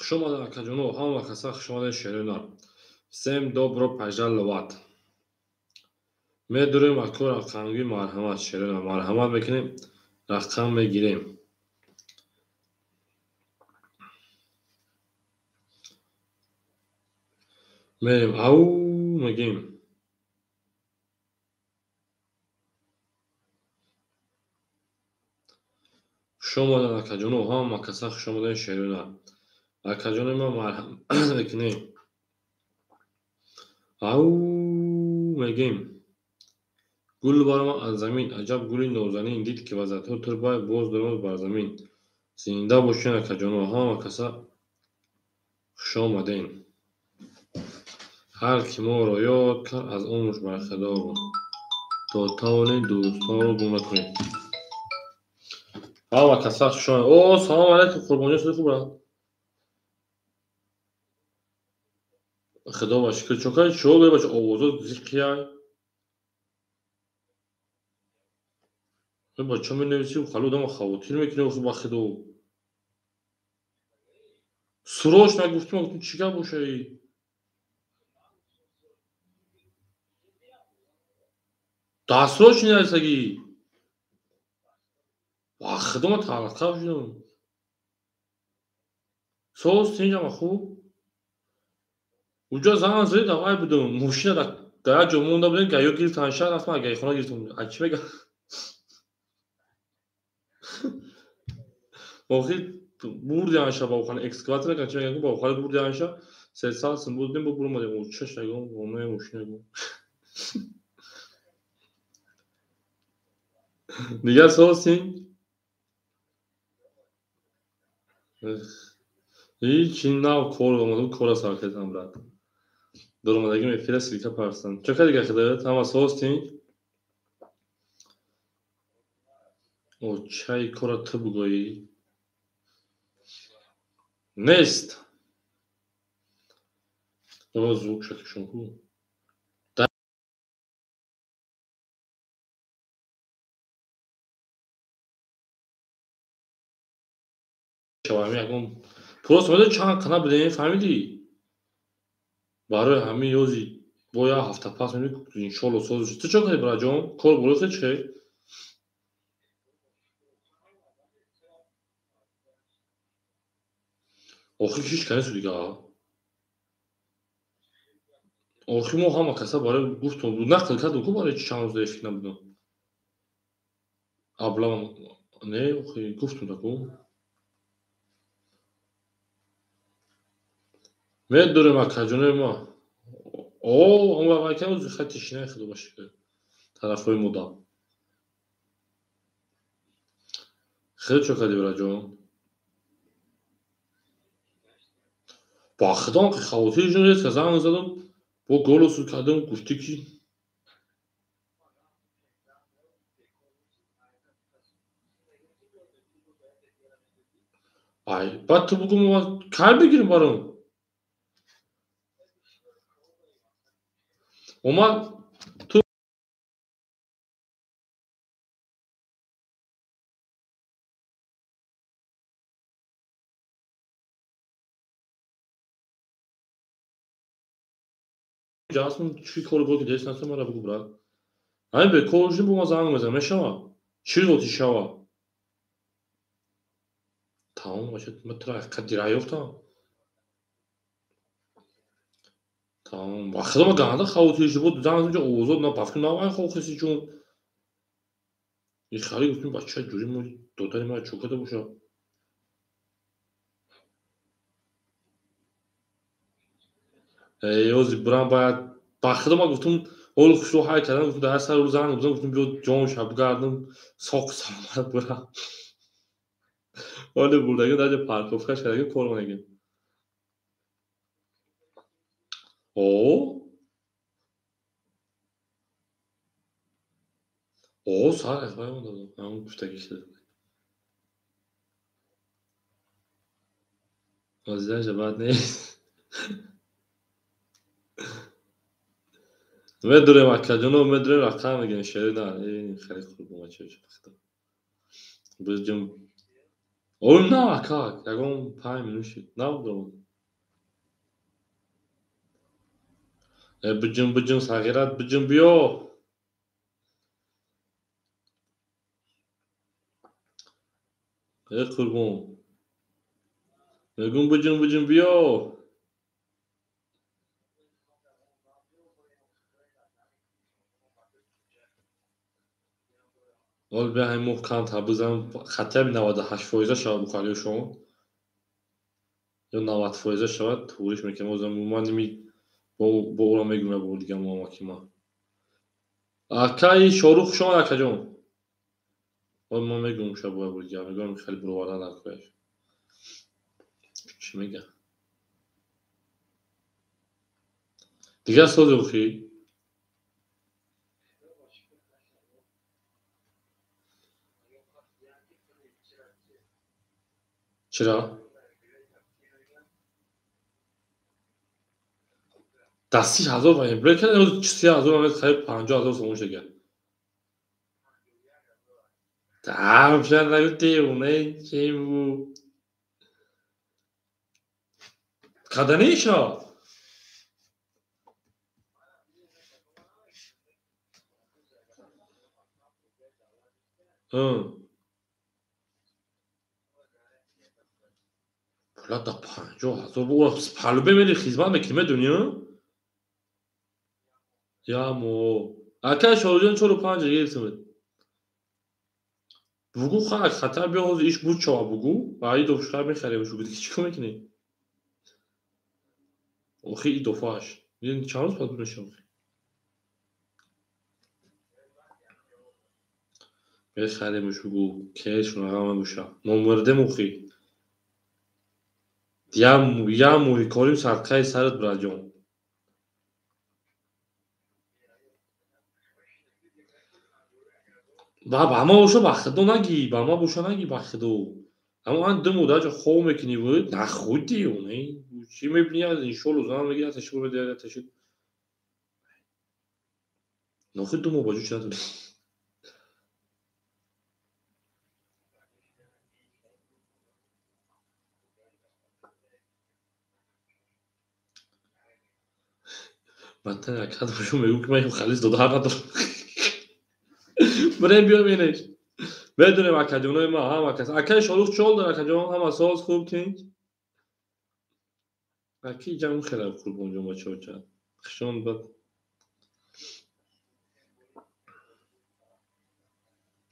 Хуш омадед, акаҷоно, ҳама каса хуш омадед, шеринар. Всем добро пожаловать. Медурем ако рақамги, марҳамат, шеринар, марҳамат мекунем, рақам мегирем. Мерем, ау мегем. Хуш омадед, акаҷоно, ҳама каса хуш омадед, шеринар. Акаҷони ман, марҳамат мекунем. Ау мегем. Гул баромад аз замин, аҷаб гули нозанин, дид ки вазатҳо турбай, боз даромад бар замин. Зинда бошед, акаҷоно, ҳама каса хуш омадем. Ҳар ки моро ёд кард, аз умрш бархадор буд. То тавонед дӯстонро гум накунед. Ҳама каса хуш омадед. О, салом алайкум, Қурбонҷон, суди хуб брат? Худо ба шукр, чокаи чо дори, бача, овозот зиқияй. Бача, менависӣ, хали одама хавотир мекунӣ, охи, ба худо. Сурош нагуфтӣ, ма гуфтам, чӣ гап бошаи? Дастрош нависагӣ. Ба худо, ма талаққаб шудам. Соз тинҷама, хуб? Уҷо занг задӣ, давай будам. Мошина дар як ҷо монда будем, гаё гирифтан шаҳр, рафтам, гайхона гирифтам. А чӣ мега? Охир бурди анша ба охана экскаватор кан, чӣ меган, ба охара бурди анша, 300 сум будем, бо бурмадем. Чаш нагом, оне мошина гум. Дигар соз тинҷ? Ҳичи нав кор омадам, кора сар кардам, брат. Дуромадагим эфира ссылка парстам. Чо кардӣ, хидоят? Ҳама соз тинҷ? Очаи кора ту бугӯӣ? Нест. О, звук шакишон ку. Шавам ягон просто медони, чанд қана будем, фаҳмидӣ? Барои ҳамин ёзи бо як ҳафта пас мебинӣ, иншолло, соз. Ту чо кардӣ, браҷон? Кор боло чӣ хел? Охир ҳеч ка несту дига. Охир мо ҳама каса барои гуфтум, нақл кардум ку, барои чанд рӯз эфир набудам. Аблам не, охир гуфтум таку. Медурем, акаҷонои ма. О, он вақт хай тишинаи, худо ба шукр. Тарафҳои мода. Хеле чо кардӣ, браҷон? Ба худо, ки хавотир ҷон, резка занг задам, бо голосу кардам, гуфтӣ ки ай, баъд ту бугӯ, ма кай бигирем баром? Омад ту ҷасм, чӣ кори бо ки дест наста, мара бугӯ, брат. Ҳамин бекор шудем, бо ма занг мезанам, мешава? Чӣ зоти шава? Тамом, бача, ма тура ҳақиқат дира ёфтам. Тамом, ба худо, ма ганда хавотир шуд, бо занг задам, овозот на бафким, на ай хохиси чун. И хари гуфтем, бача, ҷури мо додари мара чо карда боша? Ёзи бурам бояд, ба худо, ма гуфтам, ҳоли хушрӯ ҳай кардам, гуфтам, дар сар рӯз занг бизан, гуфтам, биё ҷон бугардам, соқ саломат бурам. Ҳоли бурдаги дар ҷо парковкаш кардаги, кор монеги. О? О, сар ай монда будам. Ҳамон гуфтагӣ шуда. Ҳозираша бад нест. Медурем, акаҷоно, медурем, рақам мегирем, шери на, хеле хуб омад, чӣ худо. Бизҷум. Ой, на, ака, ягон 5 минут шуд. На, будам. Биҷим, биҷим, сағират, биҷим, биё. Э қурбон. Мегум биҷим, биҷим, биё. Ол бия ҳамин моҳ камтар бизан, хатяби 98% шавад бухалиёшон. Ё 90% шавад, туғриш мекунем. Озам ман ними бо ӯро мегӯм як бор дига муамаки ман. Акаи Шорух хуш омад, акаҷон. Ол ман мегӯм ша бо як бор дига, мегӯям хеле буровардан дар кояш. Чӣ мега? Дигар сози охӣ? Чиро? Да 30 000 ва эмбрек кард, 30 000 ва хайр 50 000 сомон шуда. Тамша нагу девона чӣ бу? Каданиша? Пула да 50 000 бу палубе мери хизмат мекунӣ, медонӣ? Ямо. Акай Шоҳиҷон чору панҷ гирифтам. Бугу хак хатар биё ҳозир иш буд чова бугу. Ва и дофшхар мехарем шу буд чӣ кор мекунӣ? Охи и дофааш. Медонӣ чанд рӯз пас мешавад охи? Мехаремш бугу кеш рақам набоша. Номурдем охи. Як моҳи корим садқаи сарат, братҷон. Ба ма боша ба худо нагӣ, ба ма боша нагӣ ба худо. Аммо ан ду моҳ даҷа хоб мекунӣ буд, нахуй девона. Чӣ мебинӣ аз иншолло зан мегирӣ, аташи медиҳад, аташи. Нохи ду моҳ ба ҷо чӣ надорӣ? Бадтар акад бошу мегӯ ки ман халис дода надорам. Бирем биём инеш. Медонем акаҷонои ман ҳама кас. Акаи Шорух чол дор акаҷон, ҳама соз хуб тинҷ. Аки ҷамъ хеле қурбонҷон бачаҳо. Хушон бад.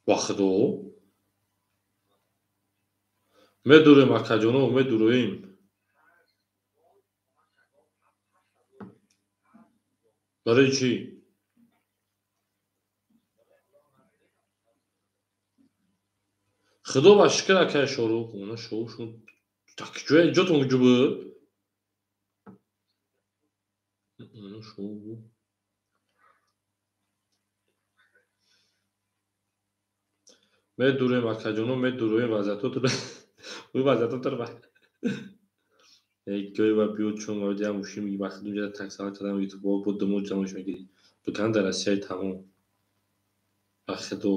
Ба худо. Медурем акаҷоно, медуроем. Барои чӣ? Худо ба шукр акаи Шорух, она шоҳ шуд. Так ҷоя ҷотон куҷо буд? Она шоҳ буд. Медурем акаҷоно, медуроем вазъиятҳо тур. Вазъиятҳо тур. Ҷое ба биё чун ва муши меги ба худо ҷа таксава кардам ютуб бо ду моҳ ҷамош мегирӣ. Бикан дар Россияи тамом. Ба худо.